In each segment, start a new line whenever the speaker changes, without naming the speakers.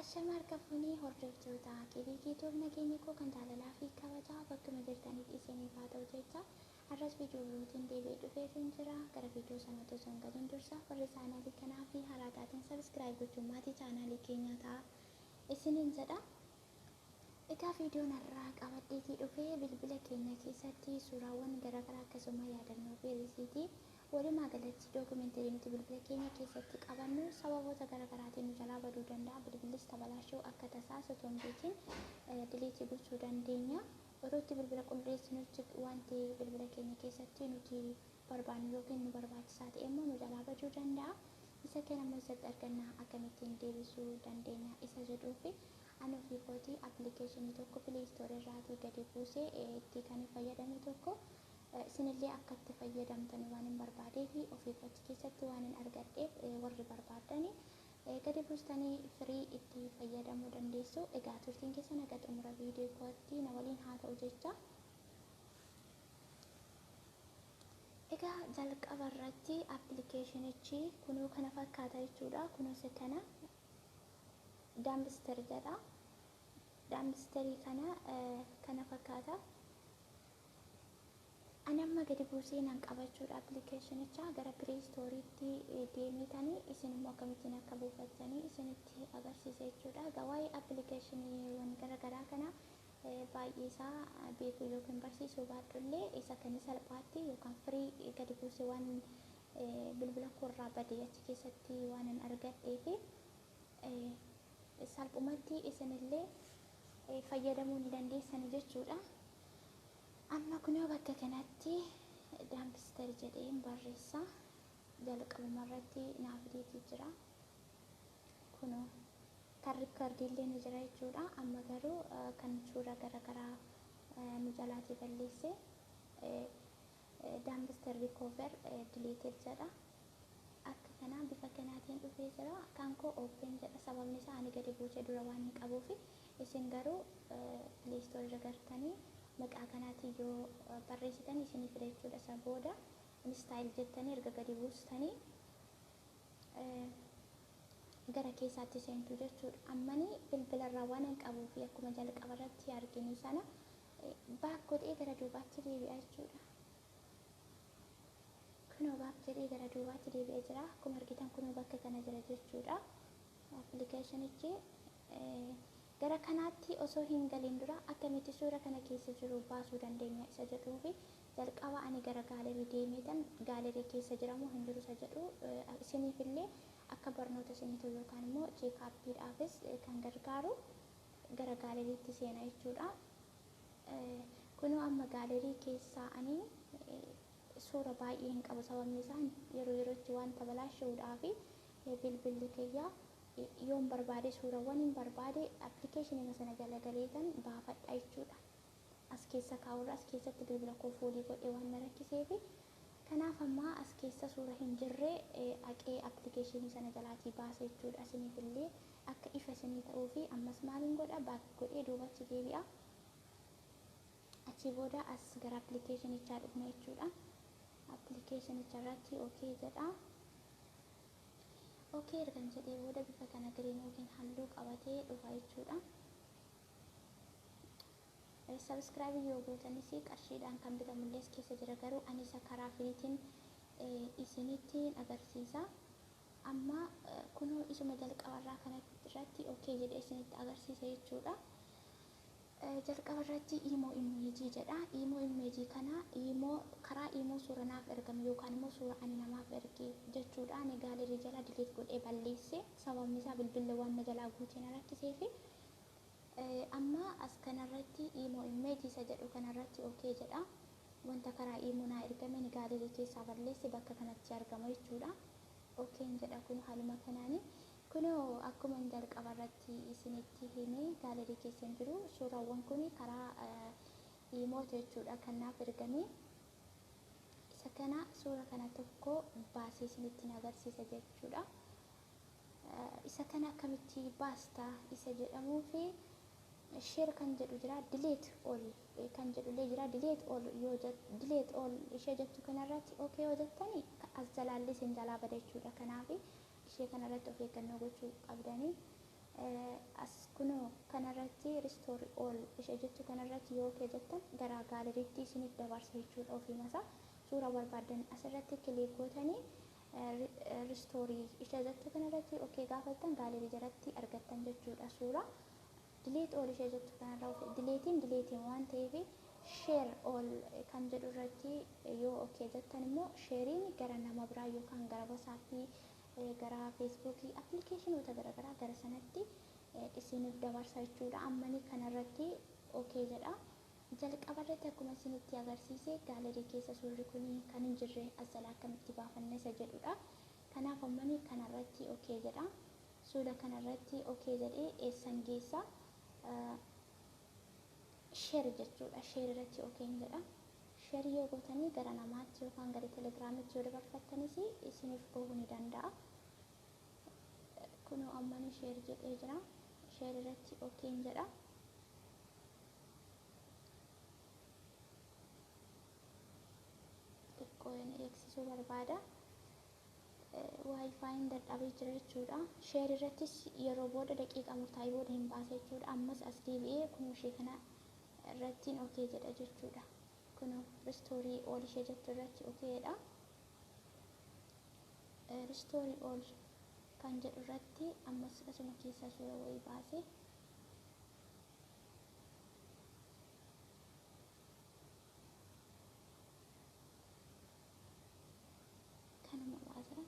Ashama harka fuunee hordoftoota Keebii nageenya koo kan jaalalaa fi kabajaa bakkuma jirtanitti isiniif haa ta'u jecha har'as viidiyoo birootiin deebi'ee dhufeetiin jira. Gara viidiyoo sanatti osoo hin galin dursa warri chaanaalii kanaa fi haaraa taateen subscribe gochuun maatii chaanaalii keenyaa ta'a isiniin jedha. Egaa viidiyoon har'aa qabadheetii dhufee bilbila keenya keessatti suuraawwan garaagaraa akkasuma yaadannoo fi risiitii, walumaa galatti dookumentii nuti bilbila keenya keessatti qabannu sababoota garaagaraatiin nu jalaa baduu danda'a. Bilbillis tabalaashuu akka tasaa osoo hin beekin delete gochuu dandeenya. Yeroo itti bilbila qulqulleessinutti wanti bilbila keenya keessatti nuti barbaannu yookiin nu barbaachisaa ta'e immoo nu jalaa baduu danda'a. Isa kana immoo isatti argannaa akkamittiin deebisuu dandeenya isa jedhuu fi ani ofii kootii appilikeeshinii tokko Play Store irraatii gadi buusee itti kan fayyadame tokko isinillee akka itti fayyadamtan waan hin barbaadee fi ofii kootii keessatti waan hin argadheef warri barbaadani gadi buustanii firii itti fayyadamuu dandeessu. Egaa turtiin keessan haga xumura viidiyoo kootti na waliin haa ta'u jecha. Egaa jalqaba irratti appilikeeshinichi kunuu kana fakkaata jechuudha. Kunuunsa kana Dumpster jedha. Dumpsterii kana fakkaata. Ani amma gadi buusee nan qabachuudha appilikeeshinicha. Gara Play Storeitti deemitanii isin immoo akkamittiin akka buufattanii isinitti agarsiisa jechuudha. Egaa waa'ee appilikeeshiniiwwan garaagaraa kana baay'ee isaa beekuu yookiin barsiisuu baadhullee, isa kan salphaatti yookaan firii gadi buusee waan bilbila koorraa badee achi keessatti waan hin argadhee fi salphumatti isinillee fayyadamuu ni dandeessan jechuudha. Amma kunoo bakka kanatti Dumpster jedheen barreessa. Jalqabuma irratti naaf fideetii jira. Kunoo kan recordiillee ni jira jechuudha. Amma garuu kan suura garaagaraa nu jalaatii balleesse Dumpster Recover Deleted jedha. Akka kanaa bifa kanaatiin dhufee jira. Kan koo open jedha, sababni isaa ani gadi buusee dura waan hin qabuufi. Isin garuu Play Store irra gartanii maqaa kanaatiin yoo barreessitan isinii fida jechuudha. Isa booda install jettanii erga gadi buustanii gara keessaatti seentu jechuudha. Ammanii bilbilarraa waan hin qabuu fi akkuma jalqaba irratti arginu sana back godhee gara duubaatti deebi'a jechuudha. Kunoo back jedhee gara duubaatti deebi'ee jira. Akkuma argitan kunoo bakka kana jira jechuudha. Appilikeeshinichi gara kanaatti osoo hin galin dura akkamitti suura kana keessa jiru baasuu dandeenya isa jedhuu fi jalqaba ani gara gallery deemeetan gallery keessa jiramoo hin jiru isa jedhu isiniifillee akka barnoota isinii ta'u yookaan immoo checkupiidhaafis kan gargaaru gara gallerytti seena jechuudha. Kunoo amma gallery keessaa ani suura baay'ee hin qabu, sababni isaa yeroo yerootti wanta balaashuudhaa fi bilbilli kiyyaa yoon barbaade suurawwan hin barbaade appilikeeshinii sana jala galeetan baafadha jechuudha. As keessa kaa'urra as keessatti bilbila koo full godhee waan na rakkiseefi kanaaf ammaa as keessa suura hin jirre haqee appilikeeshinii sana jalaatii baasa jechuudha. Isiniif illee akka ifa isinii ta'uu fi ammas maaliin godha? Back godhee duubatti deebi'a. Achii booda as gara appilikeeshinichaa dhufna jechuudha. Appilikeeshinicha irratti okay jedha. Okay ergan jedhee booda bifa kana green yookiin halluu qabatee dhufa jechuudha. Subscribe yoo gootanis qarshiidhaan kan bitamullee keessa jira, garuu ani isa karaa freetiin isinitti agarsiisa. Amma kunoo isuma jalqabarraa kana irratti okay jedhee isinitti agarsiisa jechuudha. Jalqaba irratti imo image jedha. Imo image kana imo karaa imo suura naaf ergame yookaan immoo suura ani namaaf erge jechuudha. Ani gallery jala delete godhee balleesse, sababni isaa bilbilli waan na jalaa guutee na rakkiseefi. Amma as kanarratti imo image isa jedhu kanarratti okay jedha. Wanta karaa imo naa ergame ni gallery keessaa balleesse bakka kanatti argama jechuudha. Okayn jedha kun haaluma kanaani. Kunoo akkuma jalqaba irratti isinitti hime gallery keessa hin jiru. Suuraawwan kun karaa imoota jechuudha kan naaf ergame. Isa kana suura kana tokko baasee isinitti agarsiisa jechuudha. Isa kana akkamitti baasta isa jedhamuu fi share kan jedhu jira, delete all kan jedhullee jira. Delete all yoo delete all ishee jettu kanarratti okay yoo jettani as jalaallee isin jalaa bada jechuudha. Kanaaf ishee kanarratti of eeggannoo gochuu qabdanii. As kunoo kanarratti restore all ishee jettu kanarratti yoo okay jettan gara gaaleriitti isiniif dabarsa jechuudha ofiimasaa. Suura barbaadan asirratti click gootanii restore ishee jettu kanarratti okay gaafattan gallery jalatti argattan jechuudha suura. Delete all ishee jettu kanarra deleteiin deleteiin waan ta'eef share all kan jedhu irratti yoo okay jettan immoo shareiin gara nama biraa yookaan gara WhatsAppii, gara Facebookii, appilikeeshinoota garaagaraa gara sanatti isiniif dabarsa jechuudha. Ammani kanarratti okay jedha. Jalqaba irratti akkuma isinitti agarsiise gallery keessa suurri kun kan hin jirre as jalaa akkamitti baafanna isa jedhudha. Kanaaf ammani kanarratti okay jedha. Suura kanarratti okay jedhee eessan geessa? Share jechuudha. Share irratti okayn jedha. Share yoo gootanii gara namaatti yookaan gara Telegramitti yoo dabarfattanis isiniif bahuu ni danda'a. Kunoo ammani share jedhee jira. Share irratti okayn jedha. Xiqqoo eegsisuu barbaada. WiFiin dadhabee jira jechuudha. Share irrattis yeroo booda daqiiqaa murtaa'ee booda hin baasa jechuudha. Ammas as deebi'ee kunoo ishee kana irrattiin okay jedha jechuudha. Kunoo restore all ishee jettu irratti okeedha. Restore all kan jedhu irratti ammas asuma keessaa suura wayii baase. Kanuma baasa.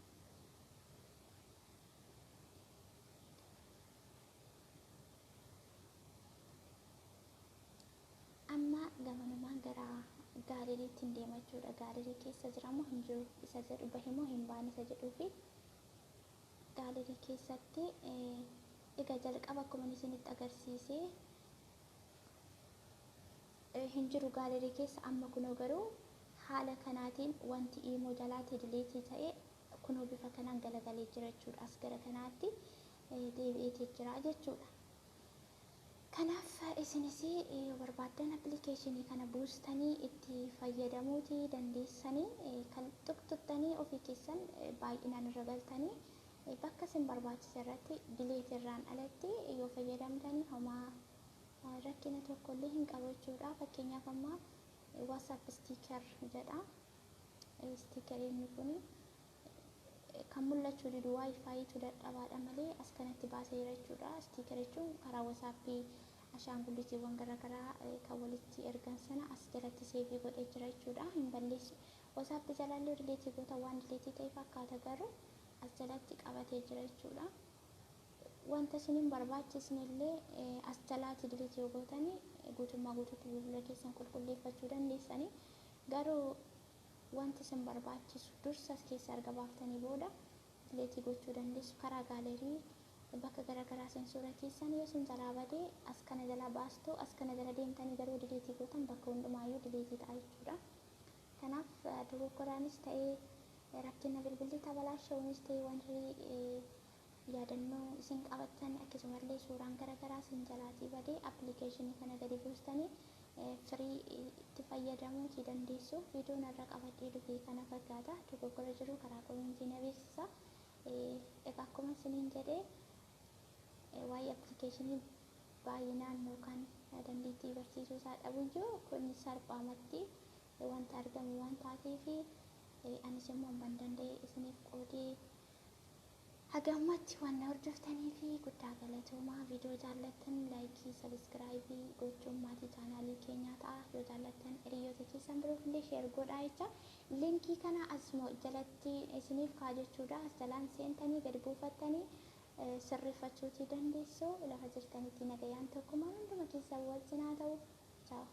Amma gamanumaan gara galleryitti hin deema jechuudha. Gallery keessa jira moo hin jiru isa jedhu, bahe moo hin baane isa jedhuu fi gallery keessatti egaa jalqaba akkuma isinitti agarsiise hin jiru gallery keessa. Amma kunoo garuu haala kanaatiin wanti imo jalaatti delete ta'e kunoo bifa kanaan galagalee jira jechuudha. As gara kanaatti deebi'eetee jira jechuudha. Kanaaf isinis yoo barbaaddan appilikeeshinii kana buustanii itti fayyadamuutii dandeessanii, kan tuqtuqxanii ofii keessan baay'inaan irra galtanii bakka isin barbaachise irratti delete irraan alatti yoo fayyadamtanii homaa rakkina tokkollee hin qabu jechuudha. Fakkeenyaaf amma WhatsApp sticker jedha. Stickeriin kun kan mul'achuu didu WiFitu dadhabaadha malee as kanatti baasee jira jechuudha. Sticker jechuun karaa WhatsAppii ashaangulliitiiwwan garaagaraa kan walitti ergan sana as jalatti save godhee jira jechuudha. Hin balleessu. WhatsAppii jalaallee delete goota waan delete ta'e fakkaata, garuu as jalatti qabatee jira jechuudha. Wanta isin hin barbaachisne illee as jalaatti delete yoo gootanii guutummaa guutuutti bilbila keessan qulqulleeffachuu dandeessanii, garuu wanti isin barbaachisu dursa as keessa erga baaftanii booda delete gochuu dandeessu. Karaa gallery bakka garaagaraa isin suura keessan yoo isin jalaa badee as kana jala baastu, as kana jala deemtanii garuu delete gootan bakka hundumaayyuu delete ta'a jechuudha. Kanaaf dogoggoraanis ta'ee, rakkina bilbilli tabalaasha'uunis ta'ee, wanti yaadannoo isin qabattan akkasumallee suuraan garaagaraa isin jalaatii badee appilikeeshinii kana gadi buustanii firii itti fayyadamuutii dandeessu. Viidiyoon irra qabadhee dhufee kana fakkaata. Dogoggora jiru karaa comment na beeksisa. Egaa akkuma isiniin jedhee waa'ee appilikeeshinii baay'inaan yookaan dandeettii barsiisuu isaa dhabuyyuu kun salphaamatti wanta argamu waan taateef anis immoo hamman danda'e isiniif qoodee. Haga ammatti waan na hordoftanii fi guddaa galatoomaa. Viidiyoo jaallattan like, subscribe gochuun maatii chaanaalii keenyaa ta'a. Yoo jaallattan hiriyoota keessan biroof illee share godhaa jecha. Linkii kana asuma jalatti isiniif kaa jechuudha. As jalaan seentanii gadi buufattanii sirreeffachuutii dandeessu. Lafa jirtanitti nagayaan tokkummaan hunduma keessan wajjin haa ta'u. Ciao.